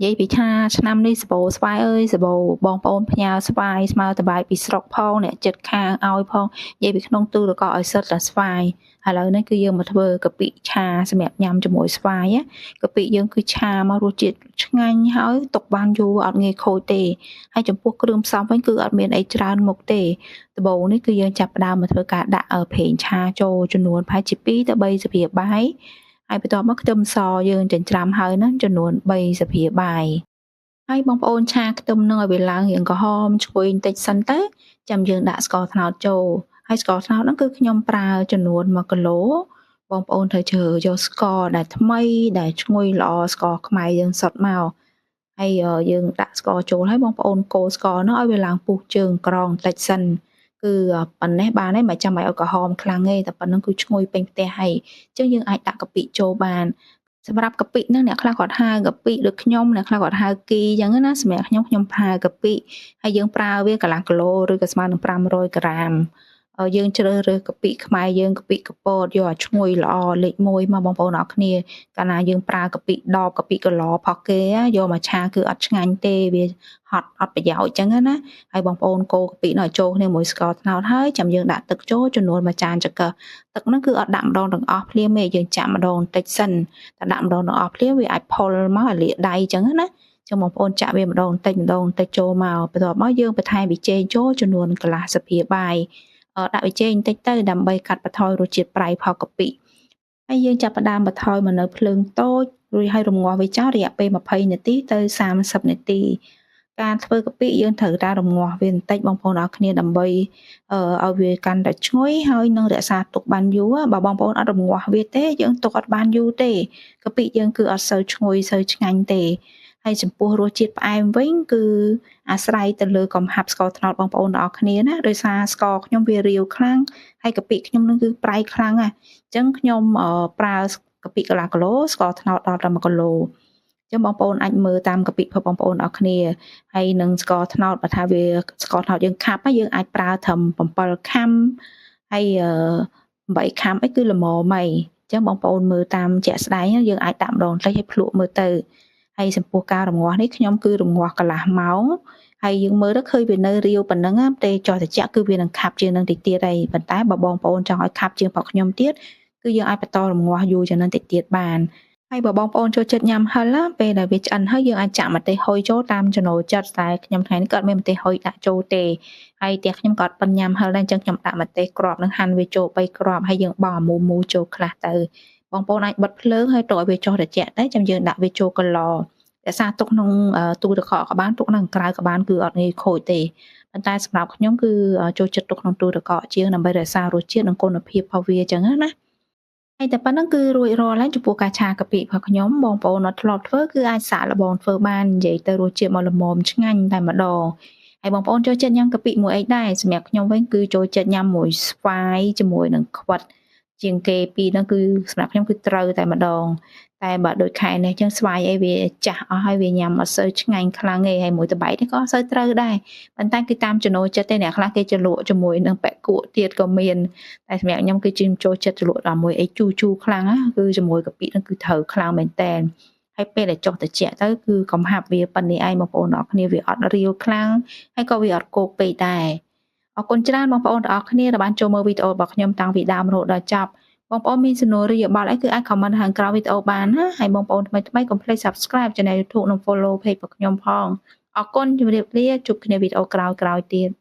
និយាយពីថាឆ្នាំនេះសបោស្វាយអើយសបោបងប្អូនផ្ញើស្វាយស្មើតបាយពីស្រុកផងអ្នកចិត្តខាងឲ្យផងនិយាយពីក្នុងទូទឹកកកឲ្យសិតតែស្វាយឥឡូវនេះគឺយើងមកធ្វើកាពិឆាសម្រាប់ញ៉ាំជាមួយស្វាយណាកាពិយើងគឺឆាមករសជាតិឆ្ងាញ់ហើយទុកបានយូរអត់ងាយខូចទេហើយចំពោះគ្រឿងផ្សំវិញគឺអត់មានអីច្រើនមុខទេដំបូងនេះគឺយើងចាប់ផ្ដើមមកធ្វើការដាក់ប្រេងឆាចូលចំនួនប្រហែលជា2ទៅ3ស្លាបព្រាបាយហើយបន្ទាប់មកខ្ទឹមសយើងចិញ្ច្រាំហើយហ្នឹងចំនួន3ស្លាបព្រាបាយហើយបងប្អូនឆាខ្ទឹមនឹងឲ្យវាឡើងរាងក្រហមឈ្ងុយបន្តិចសិនទៅចាំយើងដាក់ស្ករត្នោតចូលហើយស្ករត្នោតហ្នឹងគឺខ្ញុំប្រើចំនួន1គីឡូបងប្អូនត្រូវជ្រើសយកស្ករដែលថ្មីដែលឈ្ងុយល្អស្ករខ្មែរយើងសុទ្ធមកហើយយើងដាក់ស្ករចូលហើយបងប្អូនកូរស្ករនោះឲ្យវាឡើងពុះជើងក្រងបន្តិចសិនគឺប៉ុណ្ណេះបានហើយមិនចាំឲ្យក្រហមខ្លាំងទេតែប៉ុណ្្នឹងគឺឈ្ងុយពេញផ្ទះហើយអញ្ចឹងយើងអាចដាក់កាពិចូលបានសម្រាប់កាពិហ្នឹងអ្នកខ្លះគាត់ហៅកាពិដូចខ្ញុំអ្នកខ្លះគាត់ហៅគីអញ្ចឹងណាសម្រាប់ខ្ញុំខ្ញុំប្រើកាពិហើយយើងប្រើវាកន្លះគីឡូឬក៏ស្មើនឹង500ក្រាមយើងជ្រើសរើសកាពិខ្មែរយើងកាពិកពតយកឲ្យឈ្ងុយល្អលេខ1មកបងប្អូនអរគ្នាកាលណាយើងប្រើកាពិដបកាពិកឡផុសគេយកមកឆាគឺអត់ឆ្ងាញ់ទេវាហត់អត់ប្រយោជន៍អញ្ចឹងណាហើយបងប្អូនកូរកាពិនោះឲ្យចូលគ្នាមួយស្ករត្នោតហើយចាំយើងដាក់ទឹកចូលចំនួន1ចានចង្កឹះទឹកហ្នឹងគឺអត់ដាក់ម្ដងទាំងអស់ភ្លាមទេយើងចាក់ម្ដងបន្តិចសិនតែដាក់ម្ដងទាំងអស់ភ្លាមវាអាចផុលមកឲ្យលាកដៃអញ្ចឹងណាចឹងបងប្អូនចាក់វាម្ដងបន្តិចម្ដងបន្តិចចូលមកបន្ទាប់មកយើងបន្ថែមប៊ីចេងចូលចំនួនកន្លះស្លាបព្រាបាយដាក់ប៊ីចេងបន្តិចទៅដើម្បីកាត់បន្ថយរសជាតិប្រៃផលកាពិហើយយើងចាប់ផ្ដើមបន្ថយមកនៅភ្លើងតូចរួចហើយរំងាស់វាចោលរយៈពេល20នាទីទៅ30នាទីការធ្វើកាពិយើងត្រូវតែរំងាស់វាបន្តិចបងប្អូនអរគ្នាដើម្បីឲ្យវាកាន់តែឈ្ងុយហើយនឹងរក្សាទុកបានយូរបើបងប្អូនអត់រំងាស់វាទេយើងទុកអត់បានយូរទេកាពិយើងគឺអត់សូវឈ្ងុយសូវឆ្ងាញ់ទេហើយចំពោះរសជាតិផ្អែមវិញគឺអាស្រ័យទៅលើកំហាប់ស្ករត្នោតបងប្អូនទាំងអស់គ្នាណាដោយសារស្ករខ្ញុំវារាវខ្លាំងហើយកាពិខ្ញុំនឹងគឺប្រៃខ្លាំងណាស់អញ្ចឹងខ្ញុំប្រើកាពិកន្លះគីឡូស្ករត្នោតដល់តែ1គីឡូចឹងបងប្អូនអាចមើលតាមកាពិរបស់បងប្អូនអរគ្នាហើយនឹងស្ករត្នោតបើថាវាស្ករត្នោតយើងខាប់យើងអាចប្រើត្រឹម7ខាំហើយ8ខាំអីគឺល្មមហើយចឹងបងប្អូនមើលតាមជាក់ស្ដែងយើងអាចដាក់ម្ដងតិចឲ្យភ្លក់មើលទៅហើយចំពោះការរងាស់នេះខ្ញុំគឺរងាស់កន្លះម៉ោងហើយយើងមើលទៅឃើញវានៅរាវប៉ុណ្ណឹងទេចោះតិចគឺវានឹងខាប់ជាងនឹងតិចទៀតហើយប៉ុន្តែបើបងប្អូនចង់ឲ្យខាប់ជាងរបស់ខ្ញុំទៀតគឺយើងអាចបន្តរងាស់យូរជាងនឹងតិចទៀតបានហើយបើបងប្អូនចូលចិត្តញ៉ាំហិលពេលដែលវាឆ្អិនហើយយើងអាចចាក់ម្ទេសហុយចូលតាមចំណូលចិត្តតែខ្ញុំថ្ងៃនេះក៏អត់មានម្ទេសហុយដាក់ចូលទេហើយផ្ទះខ្ញុំក៏អត់ប៉ិនញ៉ាំហិលដែរអញ្ចឹងខ្ញុំដាក់ម្ទេសគ្រាប់នឹងហាន់វាចូល3គ្រាប់ហើយយើងបង់អាមូមូចូលខ្លះទៅបងប្អូនអាចបិទភ្លើងហើយតឲ្យវាចុះត្រជាក់ទៅចាំយើងដាក់វាចូលកឡរក្សាទុកក្នុងទូទឹកកកក៏បានទុកនៅក្រៅក៏បានគឺអត់ងាយខូចទេប៉ុន្តែសម្រាប់ខ្ញុំគឺចូលចិត្តទុកក្នុងទូទឹកកកជាងដើម្បីរក្សារសជាតិនិងគុណភាពរបស់វាអញ្ចឹងណាហើយតែប៉ុណ្្នឹងគឺរួចរាល់ហើយចំពោះការឆាកាពិរបស់ខ្ញុំបងប្អូនអត់ធ្លាប់ធ្វើគឺអាចសាកល្បងធ្វើបាននិយាយទៅរសជាតិមកល្មមឆ្ងាញ់តែម្ដងហើយបងប្អូនចូលចិត្តញ៉ាំកាពិមួយអីដែរសម្រាប់ខ្ញុំវិញគឺចូលចិត្តញ៉ាំមួយស្វាយជាមួយនឹងខ្វិតជាងគេពីរហ្នឹងគឺសម្រាប់ខ្ញុំគឺត្រូវតែម្ដងតែបើដូចខែនេះចឹងស្វាយអីវាចាស់អស់ហើយវាញ៉ាំអត់សូវឆ្ងាញ់ខ្លាំងទេហើយមួយតបៃនេះក៏អត់សូវត្រូវដែរប៉ុន្តែគឺតាមចំណូលចិត្តទេអ្នកខ្លះគេជ្រលក់ជាមួយនឹងប៉ែកគក់ទៀតក៏មានតែសម្រាប់ខ្ញុំគឺជាចូលចិត្តជ្រលក់ដល់មួយអីជូរជូរខ្លាំងគឺជាមួយកាពិហ្នឹងគឺត្រូវខ្លាំងមែនតែនហើយពេលដែលចុះត្រជាក់ទៅគឺកំហាប់វាប៉ុណ្នេះឯងបងប្អូនអរគ្នាវាអត់រាវខ្លាំងហើយក៏វាអត់គោកពេកដែរអរគុណច្រើនបងប្អូនទាំងអស់គ្នាដែលបានចូលមើលវីដេអូរបស់ខ្ញុំតាំងពីដើមរហូតដល់ចប់បងប្អូនមានសំណួរឬយោបល់អីគឺអាច comment ខាងក្រោមវីដេអូបានណាហើយបងប្អូនថ្មីៗកុំភ្លេច Subscribe Channel YouTube និង Follow Page របស់ខ្ញុំផងអរគុណជម្រាបលាជួបគ្នាវីដេអូក្រោយៗទៀត។